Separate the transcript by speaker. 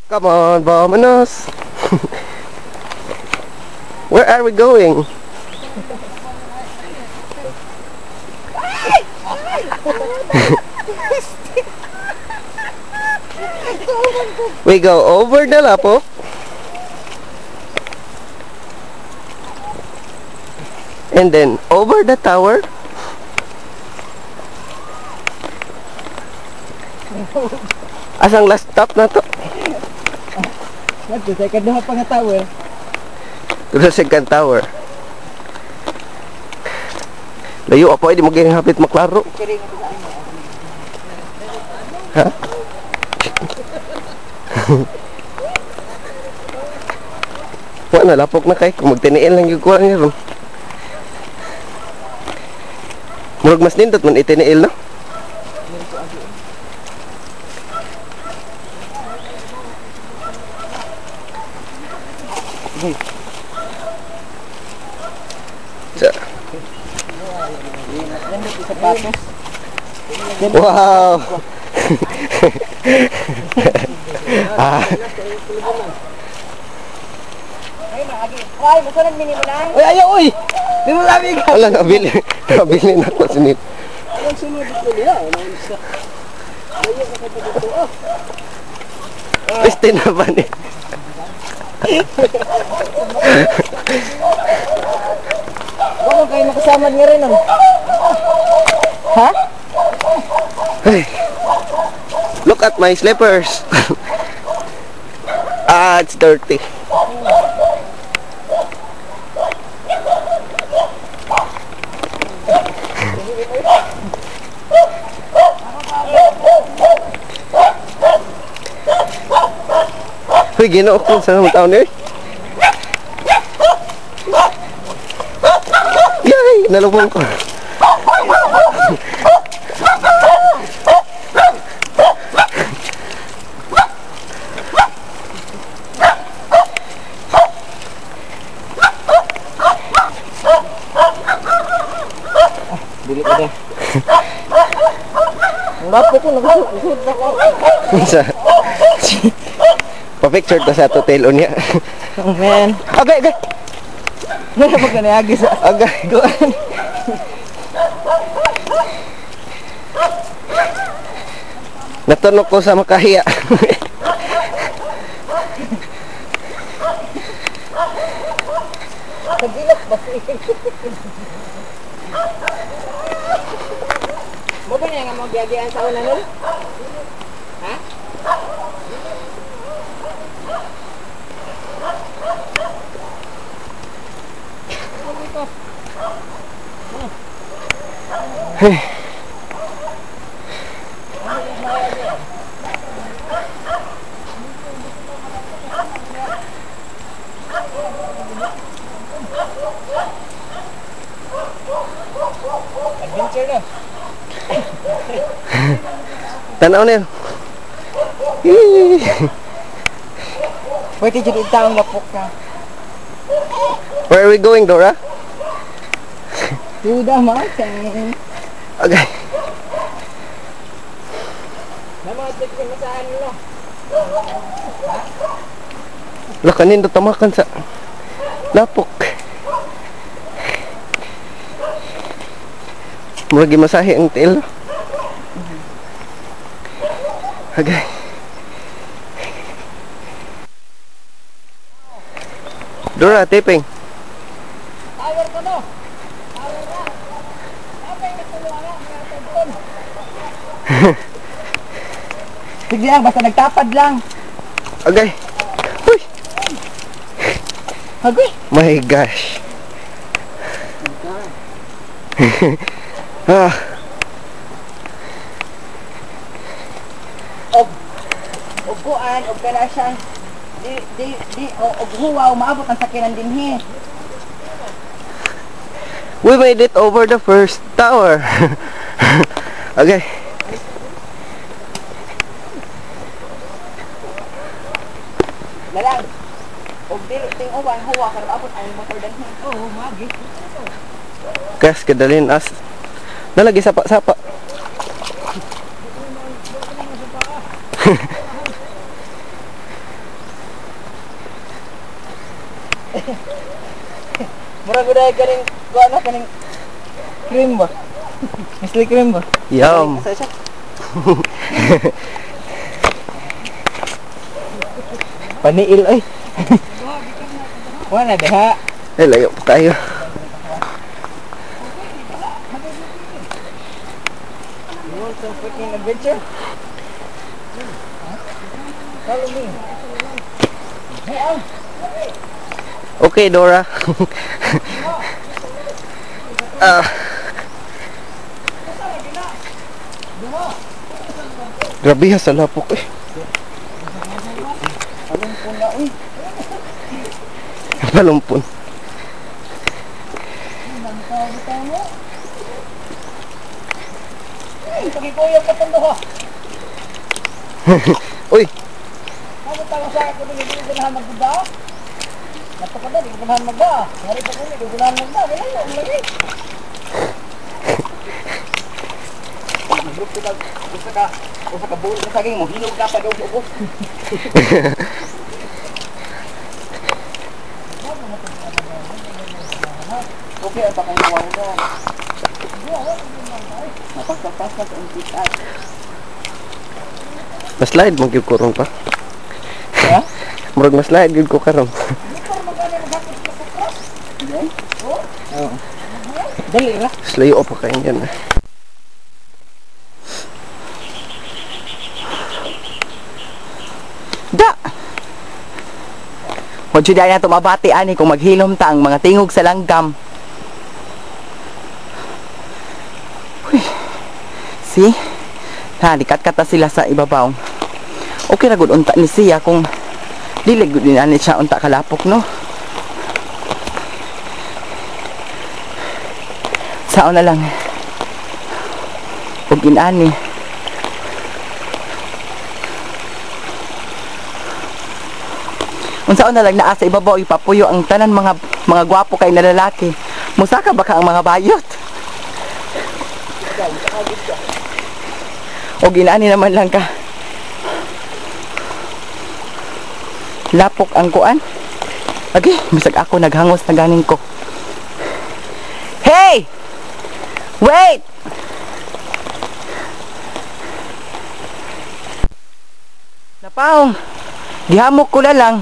Speaker 1: Come on, vámonos. Where are we going? We go over the Lapok. And then over the tower. Asang last stop na to?
Speaker 2: Ngadto sa ikaduha pa nga tower.
Speaker 1: To the second tower. Layo ako, di mo hapit maklaro. Ha? Wa na, lapok na kay. Kung magtiniil lang yung kuha niya ron. Murag mas nindot man itiniil, no? Wow. Ah.
Speaker 2: Ay, musunod ni mo na. Oy, ayaw oy. Di mo labi ka.
Speaker 1: Wala nabili. Nabili na ko sinit.
Speaker 2: Ang sunod dito niya. Ayaw ka pa dito.
Speaker 1: Peste na ba ni?
Speaker 2: Wala kayo nakasama niya rin, ano? Ha?
Speaker 1: Hey. Look at my slippers. Ah, it's dirty. Uy, ginoo ko sa mga taon eh. Yay! Nalubong ko.
Speaker 2: Dili ka na. Ang lapo ko, nagsusod na ko.
Speaker 1: Sa pa-picture ta sa hotel unya.
Speaker 2: Oh man.
Speaker 1: Agay, agay.
Speaker 2: Wala pa ka niagi sa
Speaker 1: agay.
Speaker 2: Goan.
Speaker 1: Natunok ko sa makahiya.
Speaker 2: Sa gilok ba? Mo ba niya nga mo giagian sa una nun? Ha?
Speaker 1: Hey.
Speaker 2: Adventure na.
Speaker 1: Tanaw na yun.
Speaker 2: Pwede dyan itang lapok ka.
Speaker 1: Where are we going, Dora?
Speaker 2: To the mountain.
Speaker 1: Okay. Lakanin do tamakan sa lapok. Murag gimasahe ang tiil. Okay. Dora, tipping.
Speaker 2: Tower ko no. Tower na. Apay natulungan na mga tagpon. Sige lang, basta nagtapad lang.
Speaker 1: Okay. Uy.
Speaker 2: Agoy.
Speaker 1: My gosh. Ah.
Speaker 2: Og kuan, og kana siya. Di di di og huwaw maabot ang sakinan dinhi.
Speaker 1: We made it over the first tower. Okay.
Speaker 2: Lalang. Og dili ting uwan huwa karon maabot ang motor dinhi. Oo, magi.
Speaker 1: Kas kadalin as. Nalagi sapa-sapa.
Speaker 2: Mura gud ay kaning kuan na kaning cream ba? Nestle cream ba?
Speaker 1: Yum.
Speaker 2: Sa siya. Paniil oy. Wala diha.
Speaker 1: Eh, layo pa tayo.
Speaker 2: You want some freaking adventure? Follow me. Hey,
Speaker 1: Okay, Dora. Ah. Grabe ha sa lapok eh.
Speaker 2: Palumpon na uy.
Speaker 1: Palumpon.
Speaker 2: Ay, pagikuya pa itong duha.
Speaker 1: Uy,
Speaker 2: Ano tawag sa ako dili dili ganahan magba? Napakada di ganahan magba. Ngari pa kuni di ganahan magba. Wala lang lagi. Grupo ka usa ka buol sa saging mo hinog na pa daw ubos. Okay, ang bakang nawaw na. Mapagpapaspas ang kitas.
Speaker 1: Maslide mo gyud ko ron pa.
Speaker 2: Ha?
Speaker 1: Murag maslide gyud ko karon.
Speaker 2: Oo. Dali ra.
Speaker 1: Mas layo pa kayo yan. Eh.
Speaker 2: Da! Huwag siya na tumabati ani kung maghilom ta ang mga tingog sa langgam. Uy. See? Ha, dikat-kata sila sa ibabaw. Okay ra gud unta ni siya kung dili gud ni ani siya unta kalapok, no? Sao na lang. Ug inani. Unsaon na lang naa sa ibabaw ipapuyo ang tanan mga gwapo kay na lalaki. Musaka ba ka ang mga bayot? O ginaani naman lang ka. Lapok ang kuan. Agi, bisag ako naghangos na ganing ko. Hey! Wait! Napaong. Gihamok ko na lang.